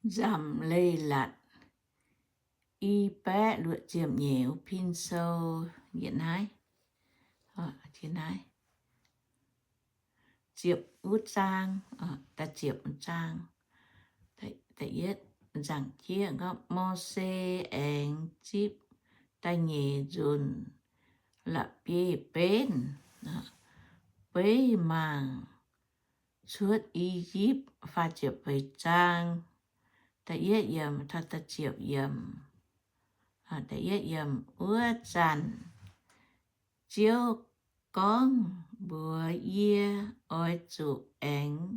Nzamc Leiz-Latc i baeqv luoqc ziepc nyeic, pin sou yietc naaiv, naaiv, ziepc wuov zaang, da'ziepc zaang, da'yietv nzaangc jieqv gorngv, Mose aengx zipv da'nyeic nzunc la'bieiv-benv beiv mangc cuotv I^yipv. Faah ziepc feix zaang, da'yietv yiemc taux da'ziepc yiemc. Da'yietv yiemc, wuov zanc Ziouv gorngv mbuox yie, Oix zuqc aengx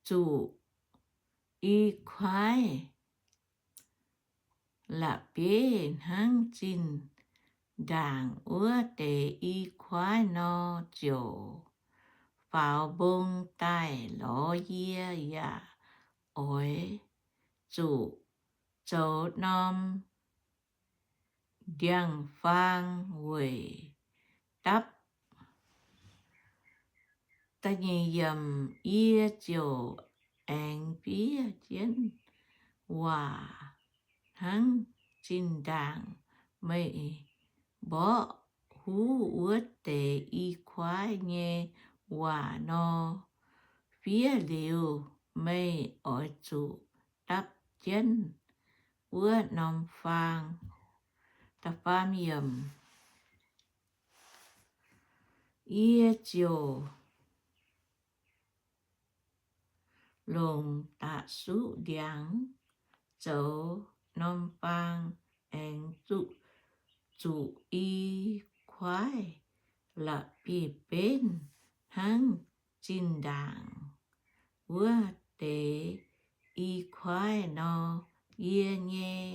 zuqc i kuaaiv la'bieiv hnangv zinh ndaangc wuov deix i kuaaiv nor, ziouc faaux mbong daaih lorz yie. Yaac oix zuqc zoux norm ndiangx-faang weic dapv. Da'nyeic yiemc, yie ziouc aengx fiev jienv waac hnangv zinh ndaangc meih mborqv huv wuov deix i kuaaiv nyei waac nor. Fiev liuz, meih oix zuqc dapv jienv wuov norm faang. Da'faam yiemc, yie ziouc longc da'suqv ndiangx zoux norm faang aengx zuqc i kuaaiv la'bieiv-benv hnangv zinh ndaangc wuov deix i kuaaiv nor. Yie nyei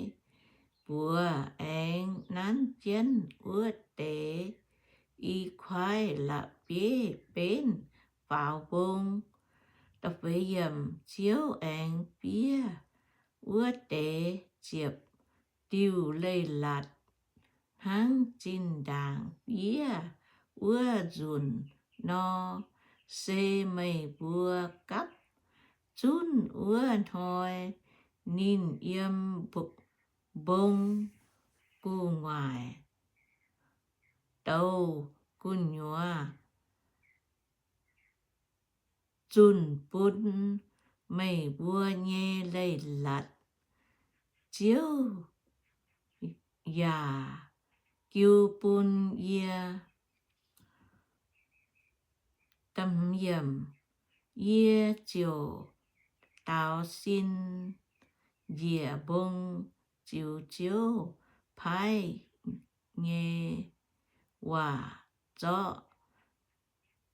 buoz aengx nanv jienv wuov deix i kuaaiv la'bieiv-benv faaux mbong. Da'feix yiemc, Ziouv aengx fiev wuov deix ziepc diuh leiz-latc hnangv zinh ndaangc fiev wuov nzunc nor. Se meih mbuo gapv zunv wuov hnoi, ninh yiem mbong gu'nguaaic douz gu'nyuoz zunh bun meih mbuo nyei leiz-latc. Ziouv yaac jiu bun yie. Yie ziouc daaux sin njiec mbong ziux Ziouv paaiv nyei waac zorqv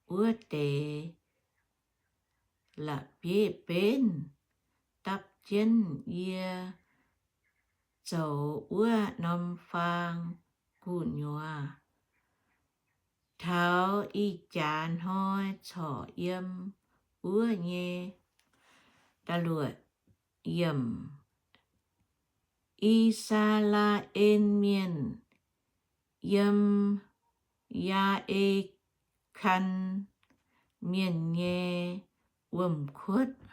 wuov deix la'bieiv-benv dapv jienv yie zoux wuov norm faang gu'nyuoz taux ih jaax hnoi corc yiem wuov nyei. Da'luoqc yiemc, I^saa^laa^en Mienh yiem Yaa^e^kan Mienh nyei wuom-kuotv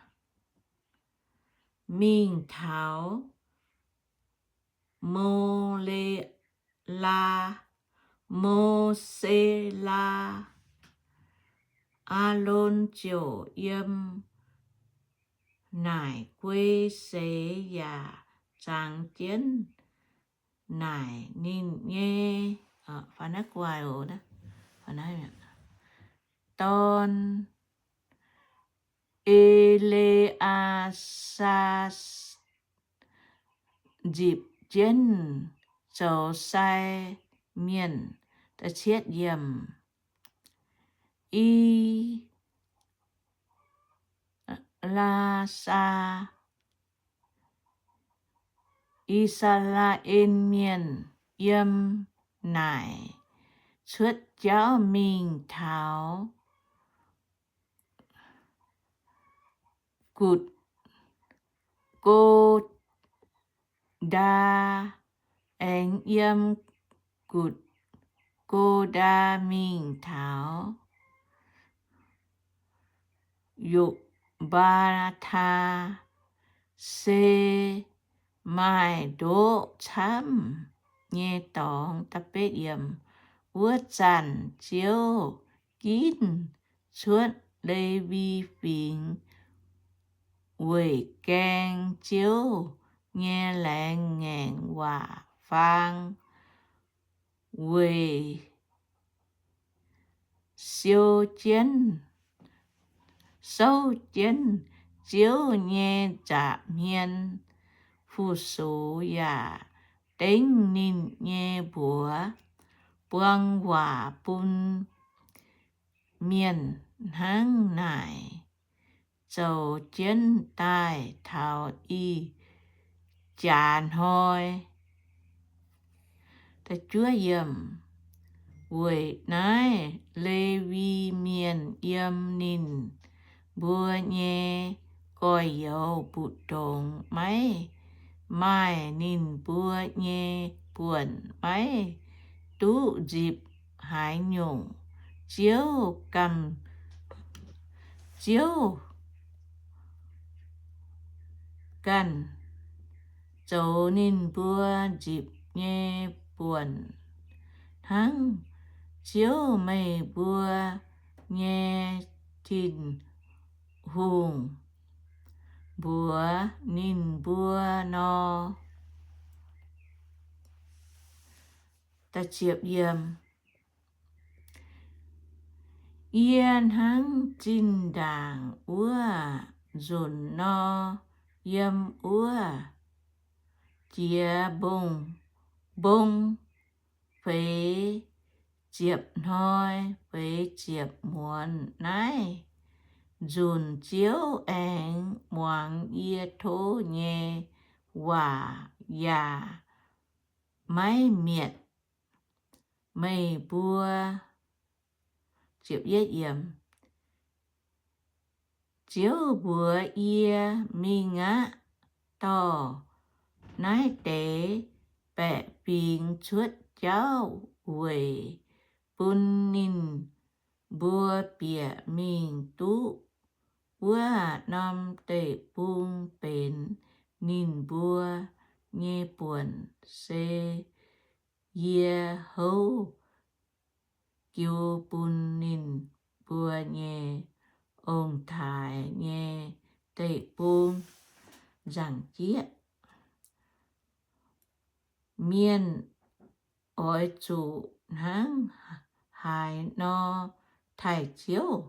mingh taux Mo^le laa, Mo^se laa. Aalon ziouc yiem naaic guei seix yaac zangx jienv naaic ninh nyei, dorn, E^le^aa^saa, nzipc jienv zoux sai mienh. I^laa^saa, I^saa^laa^en Mienh yiem naaic cuotv jauv mingh taux Gutc^go^ndaa, aengx yiem Gutc^go^ndaa mingh taux Yokv^mbaa^taa, se maaih ndoqv camv nyei dorngx. Wuov zanc Ziouv ginv cuotv Lewi Fingx weic gaeng Ziouv nyei laengz ngaengc waac faang, weic siou jienv, souv jienv Ziouv nyei nza'hmien fu-sux yaac dengv ninh nyei mbuox buang waac bun mienh hnangv naaic zoux jienv daaih taux ih jaax hnoi. Weic naaiv Lewi Mienh yiem ninh mbuo nyei gorx-youz mbu'ndongx maiv maaih ninh mbuo nyei buonc, maiv duqv nzipc haaix nyungc. Ziouv ganh, Ziouv ganh zoux ninh mbuo nzipc nyei buonc, hnangv Ziouv, meih mbuo nyei Tin-Hungh, mbuox ninh mbuo nor. Yie hnangv zinh ndaangc wuov nzunc nor, yiem wuov jiex mbong, mbong feix ziepc hnoi feix ziepc muonz. Naaiv nzunc Ziouv aengx muangx yie tov nyei waac yaac maiv mietc meih mbuo. Ziouv mbuox yie, Mingh aqv. Dorh naaiv deix baeqc fingx cuotv jauv weic bun ninh mbuo bieqc mingh duqv wuov norm deic-bung benx ninh mbuo nyei buonc, se yie houv jiu bun ninh mbuo nyei ong-taaix nyei deic-bung. Nzangc-jieqv. Mienh oix zuqc hnangv haaix nor taaih Ziouv?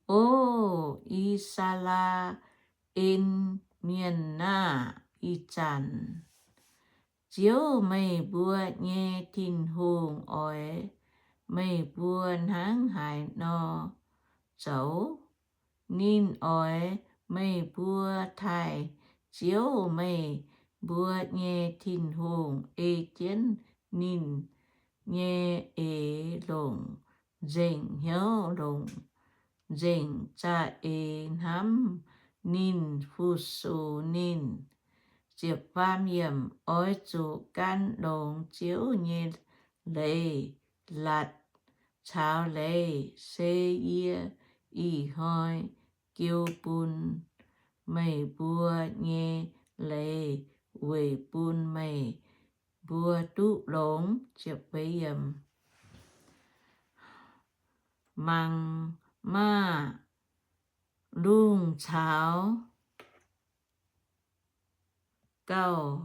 O I^saa^laa^en Mienh aah! Ih zanc Ziouv, meih mbuo nyei Tin-Hungh, oix meih mbuo hnangv haaix nor zoux? Ninh oix meih mbuo taaih Ziouv, meih mbuo nyei Tin-Hungh, ei jienv ninh nyei eix longc nzengc hnyouv, longc nzengc za'eix hnamv ninh, fu-sux ninh. Oix zuqc gan longx Ziouv nyei leiz-latc caux leiz, se yie ih hnoi jiu bun meih mbuo nyei leiz, weic bun meih mbuo duqv longx. Mangc maah! Lungh caux gauh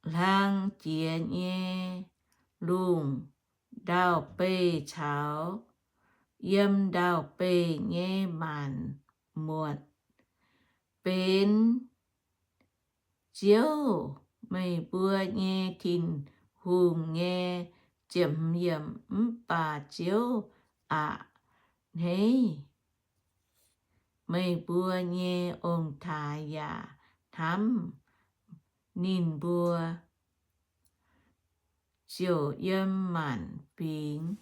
hlang jiex nyei lungh ndau-beih caux yiem ndau-beih nyei maanc muotc benx Ziouv, meih mbuo nyei Tin-Hungh, nyei. Mv baac Ziouv a'hneiv meih mbuo nyei ong-taaix yaac hnamv ninh mbuo, ziouc yiem maanc fingx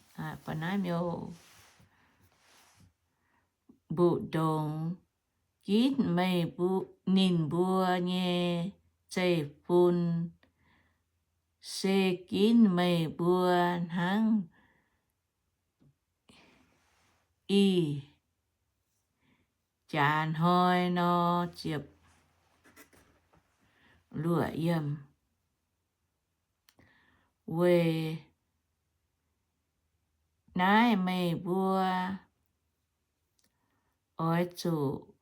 mbu'ndongx ginv meih, ninh mbuo nyei zeiv-fun, se ginv meih mbuo hnangv ih jaax hnoi nor ziepc luoqc yiem. Weic naaiv meih mbuo oix zuqc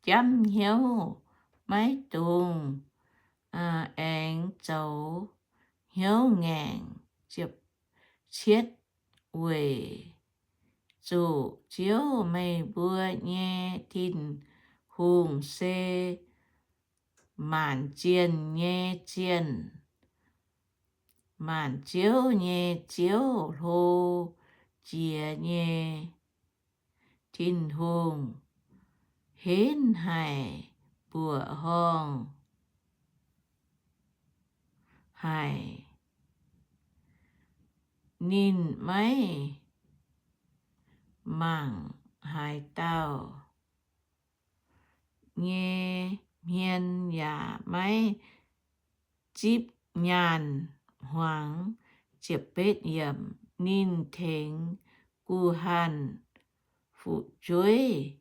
jamv hnyouv, maiv dungx aengx zoux hnyouv ngaengc. Cietv, weic zuqc Ziouv, meih mbuo nyei Tin-Hungh, se maanc zienh nyei zienh, maanc ziouv nyei Ziouv, hlo jiex nyei Tin-Hungh, henv haic, mbuoqc horngh haic. Ninh maiv mangc haaix dauh nyei hmien yaac maiv zipv nyaanh hmuangx. Ninh tengx guh hanh fu'jueiv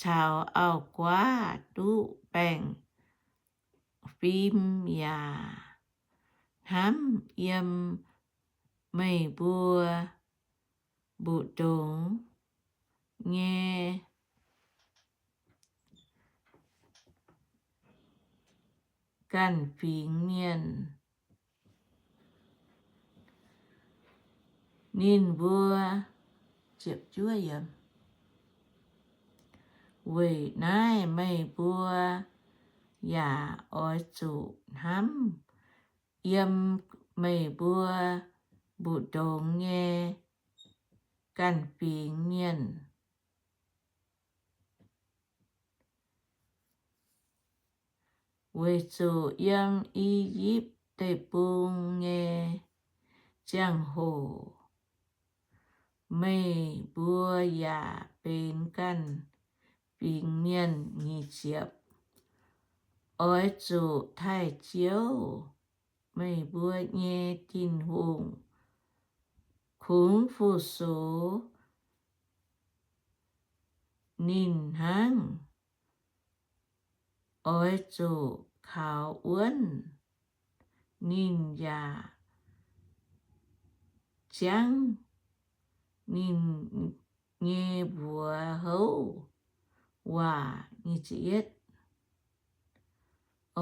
caux auv-guaav duqv baengh fim yaac hnamv yiem meih mbuo mbu'ndongx nyei ganh fingx mienh. Ninh mbuo, weic naaiv meih mbuo yaac oix zuqc hnamv yiem meih mbuo mbu'ndongx nyei ganh fingx mienh. Weic zuqc yiem I^yipv Deic-Bung nyei ziangh hoc meih mbuo yaac benx ganh fingx mienh. Nyic ziepc, oix zuqc taaih Ziouv, meih mbuo nyei Tin-Hungh, kungx fu-sux ninh hnangv. Oix zuqc kaux wuonv ninh yaac ziangv ninh nyei mbuox houv waac.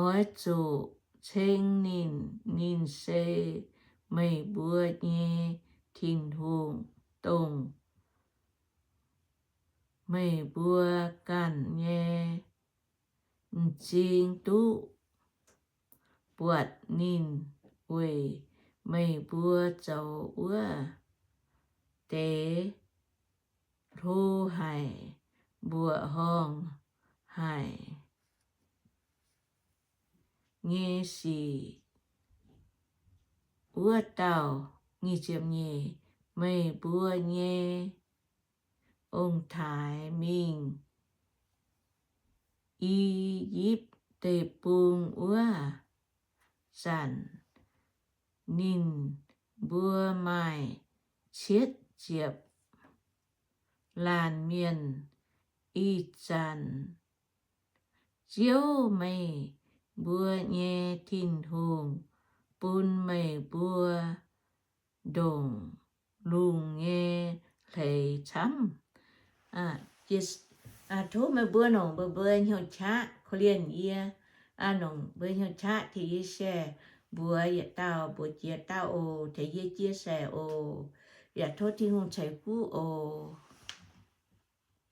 Oix zuqc ceng ninh. Ninh se meih mbuo nyei Tin-Hungh, dongh meih mbuo ganh nyei m'zing duqv buatc ninh weic meih mbuo zoux wuov deix hlo haic, mbuoqc horngh haic nyei sic. Wuov dauh, meih mbuo nyei ong-taaix mingh I^yipv Deic-Bung wuov zanc, ninh mbuo maaih cietv ziepc laanh mienh. Ih zanc Ziouv, meih mbuo nyei Tin-Hungh, bun meih mbuo ndongc lungh nyei hleix camv. Tov meih mbuo nongc mbuo, mbuo hnyouv qaqv korv-lienh yie, nongc mbuo hnyouv qaqv tengx yie share, mbuox yietc dauh, mbuox jiex dauh oc, tengx yie chia sẻ oc. Yaac tov Tin-Hungh ceix fuqv oc.